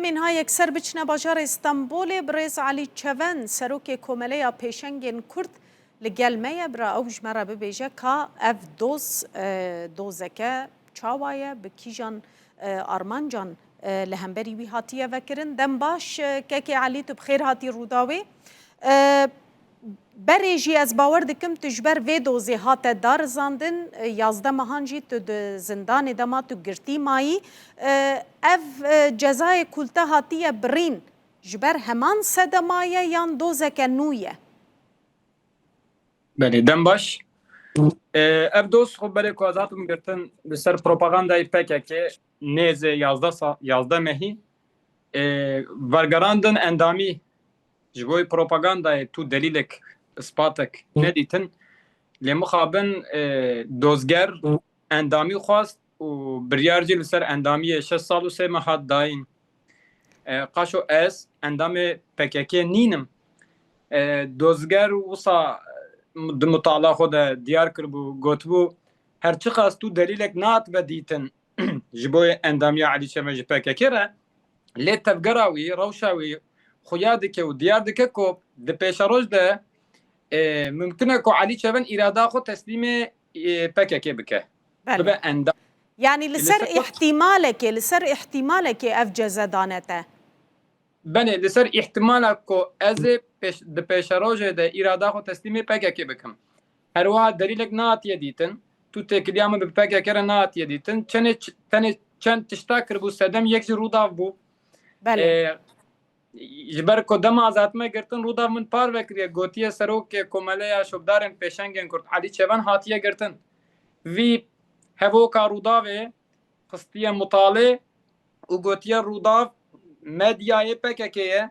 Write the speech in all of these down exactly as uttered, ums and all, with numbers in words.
Em ê niha yekser biçine bajarê Stenbolê. Birêz Elî Çeven, serokê Komeleya Pêşengên Kurd, li gel me ye. Bira ew ji me re bibêje ka ev doz, e, dozeke çawa ye, bi kîjan, e, armancan, e, li hemberî wî hatiye vekirin. Dem baş, e, kekê Elî, tu bi xêr hatî Rûdawê. E, Berê jî ez bawer dikim tu ji ber vê dozê hate darizandin, e, yazdeh mehan jî tu di zindanê de ma, tu girtî mayî. E, ev, e, cezayê ku li te hatiye birîn ji ber heman sedema ye yan dozeke nû ye? Belê, dem baş. E, ev doz xwe berê ku ez hatim girtin li ser propagandayê P K K nêzê yazdeh sa-, yazdeh mehî, e, vergerandin endamî ji bo propagandayê tu delîlek, ispatek nedîtin. Lê mixabin, e, dozger endamî xwest û biryar jî li ser endamiyê şeş sal û sê meh hat dayîn. E, qaşo ez endamê P K K nînim. E, dozger wisa di mutala xwe de diyar kiribû, gotibû, her çiqas tu delîlek nehatibe dîtin ji bo endamiya Elî Çeven ji P K K re, lê tevgera wî, rewşa wî xuya dike û diyar dike ku di pêşeroj de, e, mimkun e ku Elî Çeven îrada xwe teslîmê, e, P K K bike. Belê. Bibe endam. Yanî li Li ser ser îhtîmalekê, li ser îhtîmalekê ev ceze dane te? Belê, li ser îhtîmala ku ez ê pêş-, di pêşerojê de îrada xwe teslîmê P K K bikim. Her wiha delîlek nehatiye dîtin. Tu têkiliya min bi P K K re nehatiye dîtin. Çenê ç-, tenê çend tişta kiribû, sedem yek jî Rûdaw bû. Belê. Ê, ji ber ku dema ez hatime girtin, Rûdaw min parve kiriye, gotiye serokê Komeleya Şopdarên Pêşengên Kurd, Elî Çeven, hatiye girtin. Vî hevoka Rûdawê xistiye mutalê û gotiye Rûdaw medyayê P K K ye.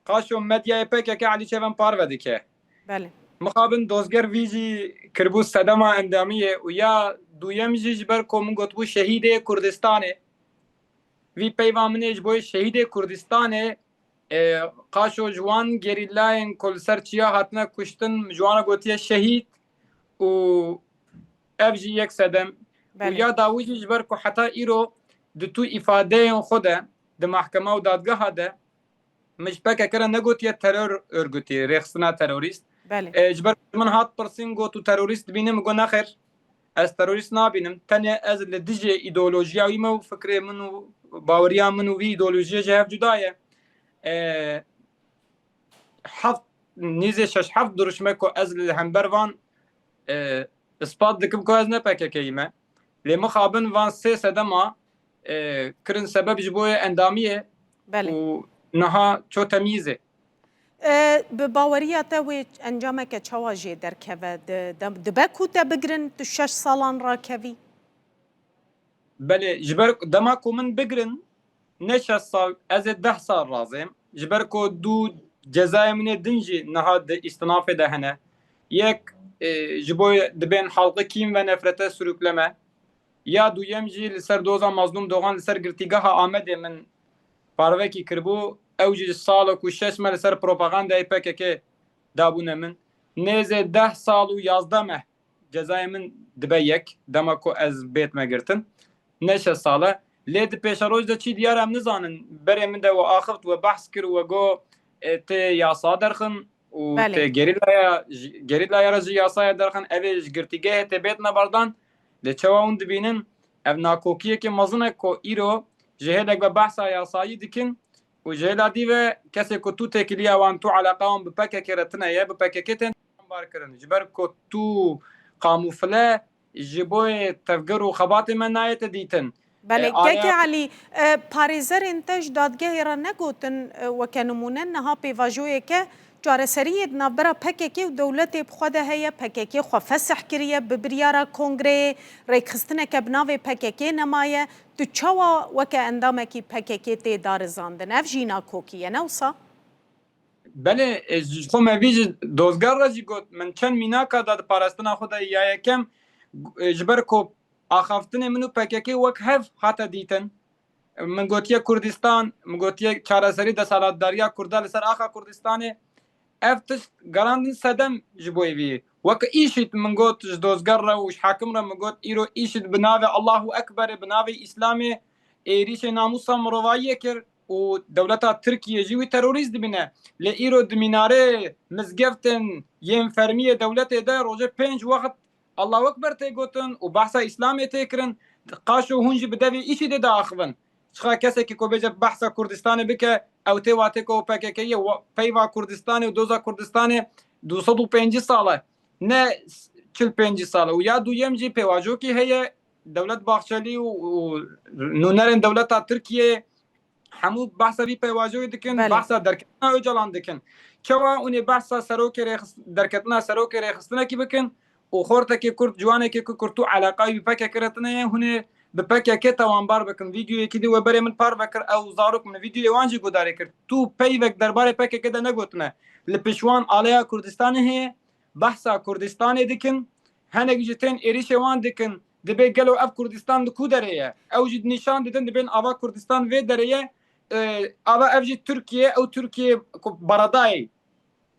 Qaşo medyayê P K K Elî Çeven parve dike. Belê. Mixabin dozger vî jî kiribû sedema endamiyê û ya duyem jî ji ber ku min gotibû şehîdê Kurdistanê. Vî peyva min ê ji bo şehîdê Kurdistanê, e, qaşo ji wan gerîlayên ku li ser çiya hatine kuştin, ji wan re gotiye şehîd û ev jî yek sedem. Û Belê. Ya dawî jî ji ber ku heta îro di tu îfadeyên xwe de di mahkema û dadgeha de min ji P K K re negotiye teror örgütü, rêxistina terorîst. Belê. E, ji ber min hat pirsîn, got, tu terorîst dibînî? Min got, nexêr, ez terorîst nabînim. Tenê ez li dijî îdeolojiya wî me û fikrê min û baweriya min û vî îdeolojiyê ji hev cuda ye. E, heft, nîzê şeş heft duruşme ku ez li hember van, e, ispat dikim ku ez ne P K K yî me. Lê mixabin van sê sedema, e, kirin sebeb ji bo endamiyê Belê. Û niha ço temyîzê. E, bi baweriya te wê encameke çawa jê derkeve? Di, de, dibe ku te bigrin, tu şeş salan rakevî? Belê, ji ber dema ku min bigrin, ne şeş sal, ez ê deh sal razêm. Ji ber ku du cezayê min ê din jî niha di îstinafê de hene. Yek, e, ji bo dibên halkı kin ve nefrete sürükleme. Ya duyem jî li ser doza Mazlûm Dogan li ser girtîgeha Amedê min parvekî kiribû. Ew jî salek û şeş me li ser propagandayê P K K dabûne min. Nêzê deh sal û yazdeh meh cezayê min dibe yek, dema ku ez bêtme girtin. Ne şeş sal e. Lê di pêşeroj de çi diyar em nizanin. Berê min de we axift, we behs kir, we got, e, tê yasa derxin û Belê. Tê gerîlaya, ji, gerîlaya re ji yasaya derxin, ev ê ji girtîgehê tê bêtine berdan. Lê çawa hûn dibînin, ev nakokiyeke mezin e ku îro ji hêlek ve behsa yasayî dikin û ji hêla dî ve kesê ku tu têkiliya wan, tu eleqa wan bi P K K re tune ye, bi P K K tên bar kirin. Ji ber ku tu kamufle ji bo tevger û xebatê me nayête dîtin. Belê, E, kekê aya- Elî, e, parêzerên te ji dadgehê re negotin, e, weke nimûne niha pêvajoyeke çareseriyê di navbera P K K û dewletê bi xwe de heye, P K K xwe fesih kiriye, bi biryara kongreyê rêkxistineke bi navê P K K nemaye. Tu çawa weke endamekî P K K tê darizandin? Ev jî nakokî ye, ne wisa? Belê, e, ji xwe me vî ji dozger re jî got, min çend mînaka da di parastina xwe de. Ya yekem, e, ji ber ku axaftinê min û P K K wek hev hate dîtin. Min gotiye Kurdistan, min gotiye çareserî desthilatdariya Kurda li ser axa Kurdistanê. Ev tişt gerandin sedem ji bo vî. Wek îşîd min got ji dozger re û ji hakim re min got, îro îşîd bi navê Allahu Ekberê, bi navê Îslamê êrîşê namûsa mirovayiyê kir. û dewleta Tirkiyê jî wî terorîst dibîne. Lê îro di mînarê mizgeftin yên fermiyê dewletê de rojê pênc wext Allahu Ekber tê gotin û behsa Îslamê tê kirin. Qaşo hûn jî bi devê îşî dê diaxivin. Çiqa kesekî ku bêje behsa Kurdistanê bike, ew tê watê ku P K K ye, wa-, peyva Kurdistanê û doza Kurdistanê du sed û pêncî sal e, ne çil pêncî sal e. Û ya duyem jî pêvajokî heye, Dewlet Bahçelî û, û nûnerên dewleta Tirkiyeyê hemû behsa vî pêvajoyê dikin, Belê. behsa derketina Ocalan dikin. Çawa hûn ê behsa serokê rêxist-, derketina serokê rêxistinekî bikin û xortekê Kurd, ciwanekê ku Kurd û eleqayî bi P K K re tine ye, hûn ê bi P K K tawanbar bikin. Vîdeoyekî dî we berê min parve kir, ew zarok min vîdeoyê wan jî guhdarî kir. Tu peyvek derbarê P K K de negotine. Li piştwan aleya Kurdistanê heye, behsa Kurdistanê dikin, hinek jî tên êrîşê wan dikin. Dibê gelo ev Kurdistan li ku derê ye? Ew jî nîşan didin, dibên ava Kurdistan vê derê ye. E, ava ev jî Tirkiye, ew Tirkiye ku baradayê.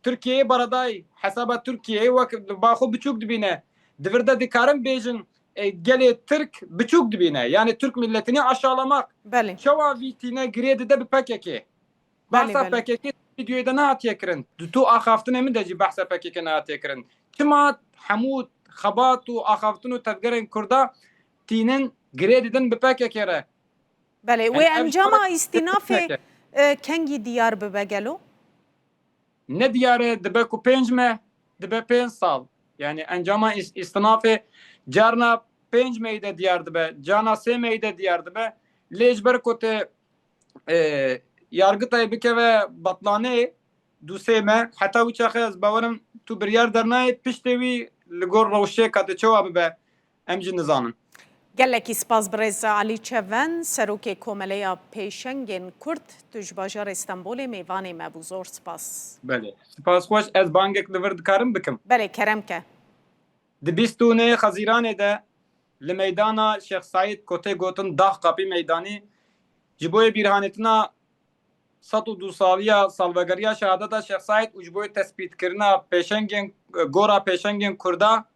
Tirkiyeyê baradayê, hesaba Tirkiyeyê wek ba xwe biçûk dibîne. Di vir de dikarin bêjin, e, gelê Tirk biçûk dibîne. Yani Türk milletini aşağılamak. Belê. Çawa vî tîne girê dide bi P K K? Belê, Behsa belê. P K K vîdeoyê de nehatiye kirin. Di tu axaftinê min de jî behsa P K K nehatiye kirin. Çima hemû xebat û axaftin û tevgerên Kurda tînin girê didin bi P K K re? Belê, Yani wê ev encama jî îstînafê, e, kengî diyar bibe gelo? Ne diyar e, dibe ku pênc meh, dibe pênc sal. Yani encama îs-, îstînafê carna pênc mehî de diyar dibe, carna sê mehî de diyar dibe. Lê ji ber ku te, e, yargitayê bikeve batlanê du sê meh, heta wî çaxê ez bawerim tu biryar dernayê, piştê wî li gor rewşê ka te çawa bibe, em jî nizanin. Gelekî spas birêz Alî Çeven, Serokê Komeleya Pêşengên Kurd, tu ji bajarê Stenbolê mêvanê me bû. Zor spas. Belê. Spas xweş. Ez bangek li vir dikarim bikim? Belê, kerem ke. Di bîst û nehê Xezîranê de li meydana Şêx Seîd ku tê gotin Daxkapî Meydanî ji bo yê bîrhanîtina sed û du saliya salvegeriya şehadeta Şêx Seîd û ji bo yê tespîtkirina pêşengên, gora pêşengên Kurda,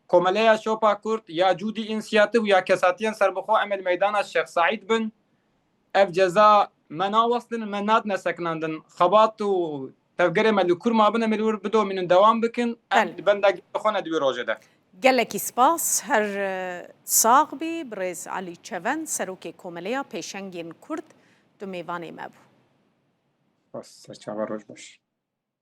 Komeleya Şopa Kurd ya Cûdî Însiyatîf û ya kesatiyên serbixwe em ê li meydana Şêx Seîd bin. Ev ceza me nawestin, me nadine sekinandin. Xebat û tevgerê me li kur mabin, em ê li wir bidomînin, dewam bikin. Em Belê. li benda gelê xwe ne di wî rojê de. Gelekî spas, her, e, sax bî, birêz Alî Çeven, Serokê Komeleya Pêşengên Kurd, tu mêvanê me bû. Spas, serçava, roj baş.